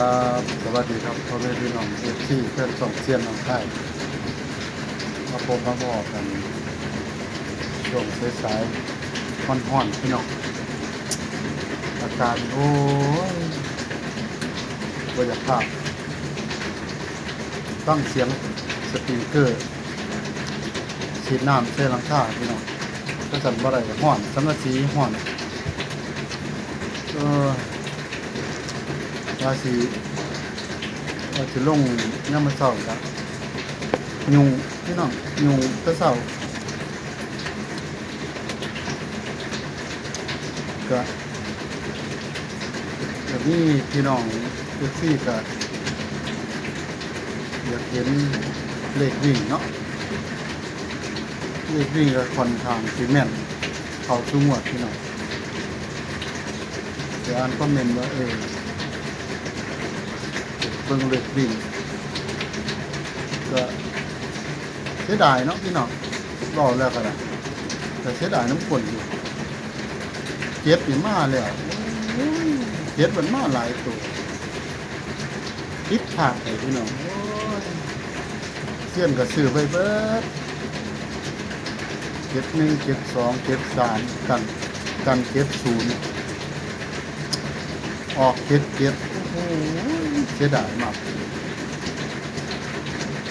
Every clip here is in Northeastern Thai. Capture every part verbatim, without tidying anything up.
ครับ สวัสดีครับ พ่อแม่พี่น้อง เอฟซี แฟนช่องเซียนหนองคาย มาพบมาพ้อกัน ช่วงสายๆ ฮ้อนๆ พี่น้อง อากาศ โอ้ย บ่อยากพากย์ ฟังเสียงสปริงเกอร์ ฉีดน้ำใส่หลังคาพี่น้อง ก็สั่นบ่ได้ ฮ้อน สังกะสีฮ้อน เออ ว่าสิ ว่าสิลงยามมื้อเช้าก็ ยุ่งพี่น้อง ยุ่งแต่เช้า ก็ ก็มีพี่น้อง เอฟซี ก็ อยากเห็นเลขวิ่งเนาะ เลขวิ่งก็ค่อนข้างสิแม่น เข้าสู่งวดพี่น้อง เดี๋ยวอ่านคอมเมนต์ว่า เออ เบิ่งเลขวิ่ง ก็เสียดายเนาะพี่น้อง เว้าแล้วก็ได้ แต่เสียดายนำคนอยู่ เจ็ดนี่มาแล้ว โอ้ย เจ็ดมันมาหลายตัว ผิดพลาดไปพี่น้อง โอ้ย เซียนก็ซื้อไว้เบิด เจ็ดหนึ่ง เจ็ดสอง เจ็ดสาม กัน กัน เจ็ดศูนย์ ออก เจ็ดเจ็ด โอ้โห เสียดายมาก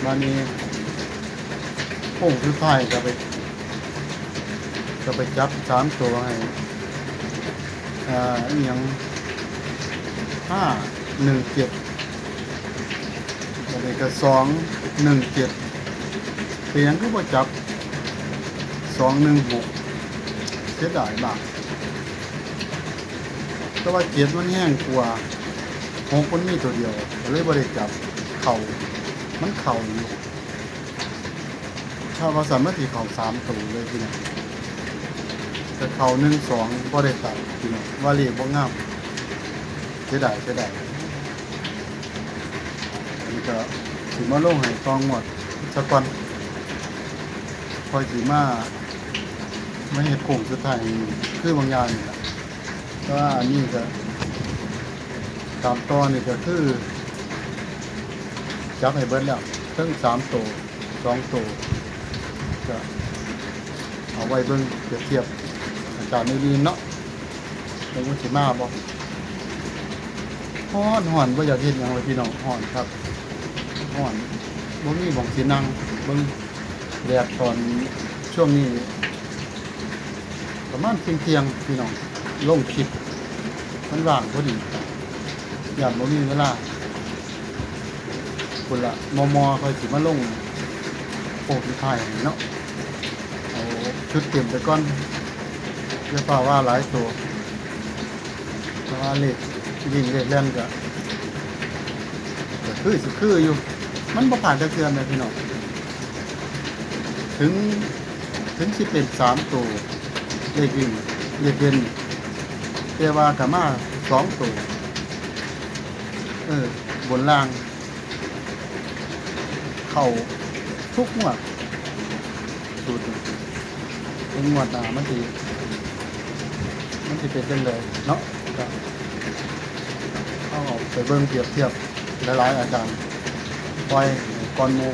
มานี่ โค้งสุดท้ายก็ไป ก็ไปจับสามตัวให้ อ่า อีหยัง ห้าหนึ่งเจ็ด อันนี้ก็ สองหนึ่งเจ็ด เป็นหยังคือบ่จับ สองหนึ่งหก เสียดายมาก แต่ว่า เจ็ดมันแฮงกว่า หกมันมีตัวเดียว ก็เลยบ่ได้จับ เข้า มันเข้าอยู่ ถ้าว่าซั่นมันสิเข้าสามตัวเลยพี่น้อง แต่เข้า หนึ่งสอง บ่ได้ตัดพี่น้อง ว่าเลขบ่งาม เสียดาย เสียดาย อันนี้ก็สิมาลงให้ต่องวดซะก่อน ค่อยสิมา มาเฮ็ดโค้งสุดท้าย คือบางอย่างนี่ล่ะ แต่ว่าอันนี้ก็ ตามต่อนี่ก็คือ จับให้เบิดแล้ว ทั้งสามตัว สองตัว ก็เอาไว้เบิ่งเปรียบเทียบ อาจารย์นิรินทร์เนาะ เบิ่งมันสิมาบ่ ฮ้อนฮ้อน บ่อยากเฮ็ดหยังเลยพี่น้อง ฮ้อนครับ ฮ้อน บ่มีหม่องสินั่ง เบิ่งแดดตอนช่วงนี้ ประมาณเที่ยงๆ พี่น้อง ลงคลิป มันว่างพอดี ย้านบ่มีเวลา พุ้นละ มอๆ ค่อยสิมาลงโค้งสุดท้ายให้เนาะ เอาชุดเต็มไปก่อน อย่าฟ้าวว่าหลายตัว แต่ว่าเลขวิ่งเลขแล่นก็ ก็คือสิคืออยู่ มันบ่พลาดจักเทื่อแหมพี่น้อง ถึง ถึงสิเป็นสามตัว เลขวิ่ง เลขเด่น แต่ว่าก็มาสองตัว เออ บนล่าง เข้าทุกงวด สูตรนี้ ถึงงวดหน้ามันสิ มันสิเป็นจั่งใดเนาะ ก็เอาไปเบิ่งเปรียบเทียบหลายๆ อาจารย์ ปล่อยก่อนหมู่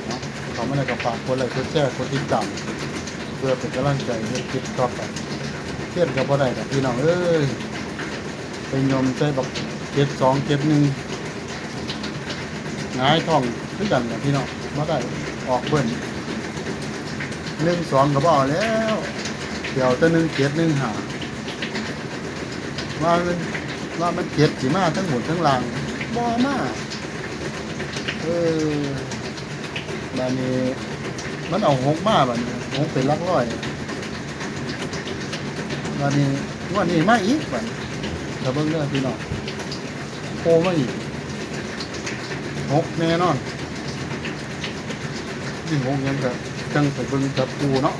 เนาะ เข้ามาแล้วก็ฝากกดไลค์ กดแชร์ กดติดตาม เพื่อเป็นกำลังใจเฮ็ดคลิปต่อไป เซียนก็บ่ได้ดอกพี่น้องเอ้ย ไปยมใส่บัก เจ็ดสอง เจ็ดหนึ่ง หงายท้องคือกันล่ะพี่น้อง บ่ได้ ออกเบิ้ล หนึ่งสอง ก็บ่เอาแล้ว เดี๋ยวแต่ หนึ่งเจ็ด หนึ่งห้า ว่ามัน ว่ามัน เจ็ด สิมาทั้งบนทั้งล่าง บ่มา เออ บาดนี้ มันเอา หก มา บาดนี้ หก เป็นหลักร้อย บาดนี้ งวดนี้มาอีก บาดนี้ ถ้าเบิ่งเด้อพี่น้อง โผล่มาอีก หก แน่นอน สิ หก หยังก็จั่งไปเบิ่งจับคู่เนาะ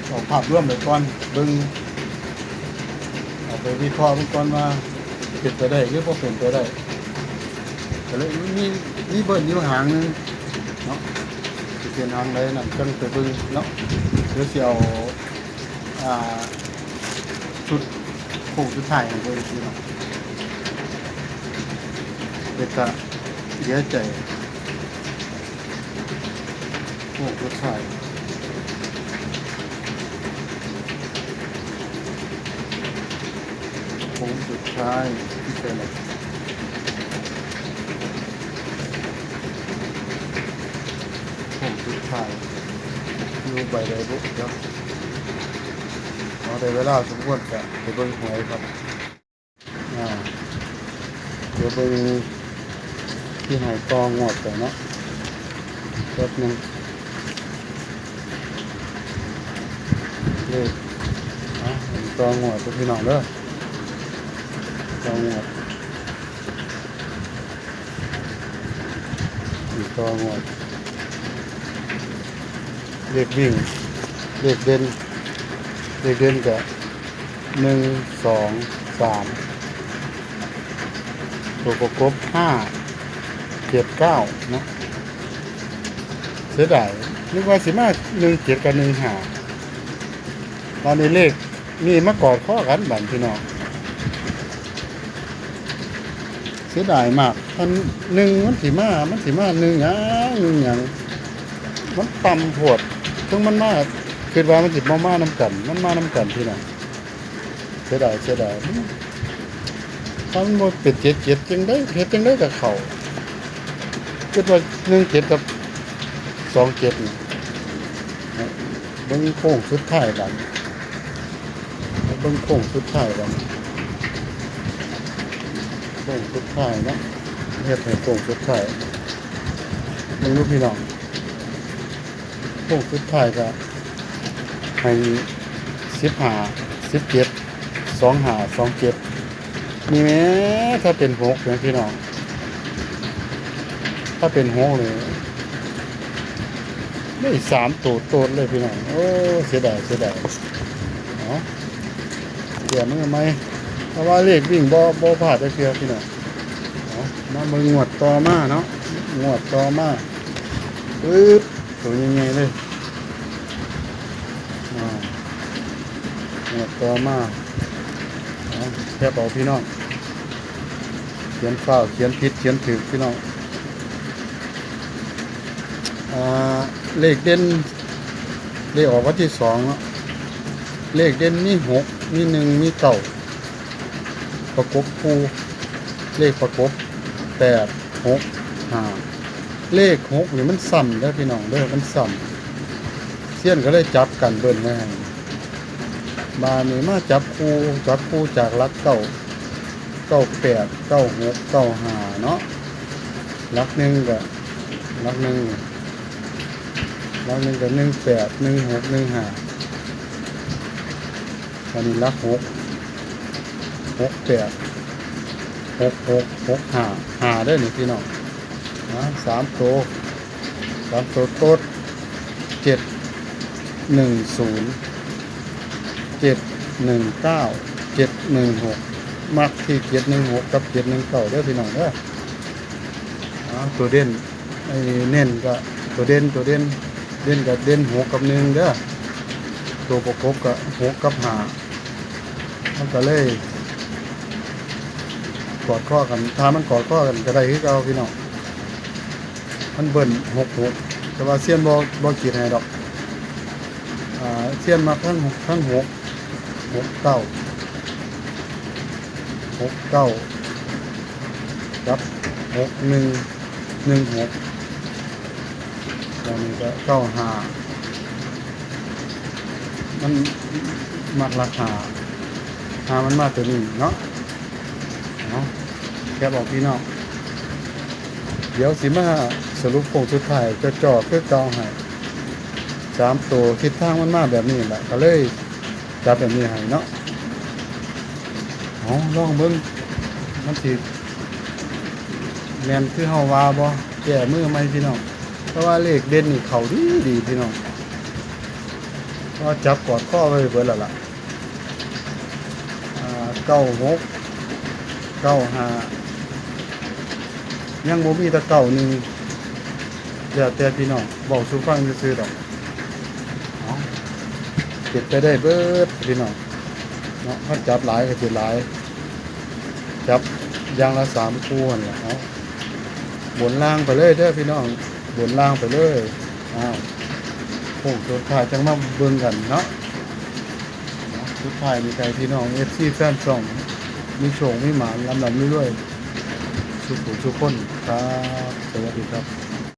เอาภาพรวมไปก่อน เบิ่ง เอาไปวิเคราะห์เบิ่งก่อนว่า เป็นไปได้หรือบ่เป็นไปได้ ก็เลยมี มีเบิ้ลอยู่หางหนึ่งเนาะ สิเป็นหางใดนั่นจั่งไปเบิ่งเนาะ เดี๋ยวสิเอา อ่า ชุดโค้งสุดท้ายให้เบิ่งพี่น้อง เป็นตาเสียใจ โค้งสุดท้าย โค้งสุดท้ายที่ใส่ละ โค้งสุดท้าย อยู่ใบใดบุ เดี๋ยว เอาได้เวลาสมควรจะไปเบิ่งหวยครับ อ่า เดี๋ยวเบิ่งที่ให้ต่องวดก่อนเนาะ แป๊บหนึ่ง เลข อ่ะ ต่องวดเด้อพี่น้องเด้อ ต่องวด ต่องวด เลขวิ่ง เลขเด่น เลขเด่นก็ หนึ่ง สอง สาม ตัวประกบ ห้า เจ็ด เก้า นะ เสียดาย นึกว่าสิมา หนึ่งเจ็ด กับ หนึ่งห้า ตอนนี้เลขนี่มากอดคอกันบัดพี่น้อง เสียดายมาก อันหนึ่งมันสิมา มันสิมา หนึ่งหยัง หนึ่งหยัง มันต่ำโพด ถึงมันมา คิดว่ามันสิบ่มานำกัน มันมานำกันพี่น้อง เสียดาย เสียดาย ถ้ามันบ่เป็น เจ็ดเจ็ด จังได๋ เฮ็ดจังได๋ก็เข้า คิดว่า หนึ่งเจ็ด กับ สองเจ็ด นี่ เบิ่งโค้งสุดท้ายบัด เบิ่งโค้งสุดท้ายบัด โค้งสุดท้ายเนาะ เฮ็ดให้โค้งสุดท้าย เบิ่งดูพี่น้อง โค้งสุดท้ายก็ให้ สิบห้า สิบเจ็ด สองห้า สองเจ็ด นี่แหม ถ้าเป็นหกเนี่ยพี่น้อง ถ้าเป็นหกเนี่ย ได้สามตัวโตดเลยพี่น้อง โอ้ เสียดาย เสียดาย เนาะ เดี๋ยวมือไหม เพราะว่าเลขวิ่งบ่ บ่พลาดจักเทื่อพี่น้อง เอา มาเบิ่งงวดต่อมาเนาะ งวดต่อมา ปึ๊บ ตัวใหญ่ๆเลย อ่า งวดต่อมา เอา แคปเอาพี่น้อง เขียนฟ้าว เขียนผิด เขียนถูกพี่น้อง อ่า เลขเด่น เลขออกวันที่สองเนาะ เลขเด่นมี หก มี หนึ่ง มี เก้า ประกบคู่ เลขประกบ แปด หก ห้า เลข หก นี่มันซ้ำเด้อพี่น้องเด้อ มันซ้ำ เซียนก็เลยจับกันเบิ้ลไว้ให้ บาดนี้มาจับคู่ จับคู่จากหลักเก้า เก้าแปด เก้าหก เก้าห้า เนาะ หลักหนึ่งก็ หลักหนึ่ง หลักหนึ่งก็ หนึ่งแปด หนึ่งหก หนึ่งห้า อันนี้หลักหก หกแปด หกหก หกห้า ห้าเด้อนี่พี่น้อง นะ สามตัว สามตัวโต๊ด เจ็ดหนึ่งศูนย์ เจ็ดหนึ่งเก้า เจ็ดหนึ่งหก มักที่ เจ็ดหนึ่งหก กับ เจ็ดหนึ่งเก้า เด้อพี่น้องเด้อ เอา ตัวเด่น ไอ้เน้นก็ ตัวเด่น ตัวเด่น เด่นก็เด่น หก กับ หนึ่ง เด้อ ตัวประกบก็ หก กับ ห้า มันก็เลย กอดคอกัน ถ้ามันกอดคอกันก็ได้คือเก่าพี่น้อง มันเบิ้ล หกหก แต่ว่าเซียนบ่ บ่ขีดให้ดอก อ่า เซียนมักทั้ง ทั้ง หก หกเก้า หกเก้า กับ หกหนึ่ง หนึ่งหก แล้วนี่ก็ เก้าห้า มันมักหลักห้า ห้า มันมาตัวนี้เนาะ เอา แคปออกพี่น้อง เดี๋ยวสิมาสรุปโค้งสุดท้ายจ่อๆคือเก่าให้ สามตัวทิศทางมันมาแบบนี้แหละ ก็เลยจับแบบนี้ให้เนาะ เอา ลองเบิ่ง มันสิแม่นคือเฮาว่าบ่ แก้มือใหม่พี่น้อง เพราะว่าเลขเด่นนี่เข้าดีดีพี่น้อง เพราะว่าจับกอดคอไว้เบิดแล้วล่ะ อ่า เก้าหก เก้าห้า ยังบ่มีแต่ เก้าหนึ่ง แล้วแต่พี่น้อง เว้าสู่ฟังซื่อๆดอก เอา เป็นไปได้เบิดพี่น้อง เนาะ ถ้าจับหลายก็สิหลาย จับอย่างละสามคู่นั่นแหละ เอา บนล่างไปเลยเด้อพี่น้อง บนล่างไปเลย อ้าว โค้งสุดท้ายจังมาเบิ่งกันเนาะ สุดท้ายนี่ไก่พี่น้อง เอฟซี แฟนช่อง มีโชคมีหมาน ลำลำรวยๆ สุขุสุขคนครับ สวัสดีครับ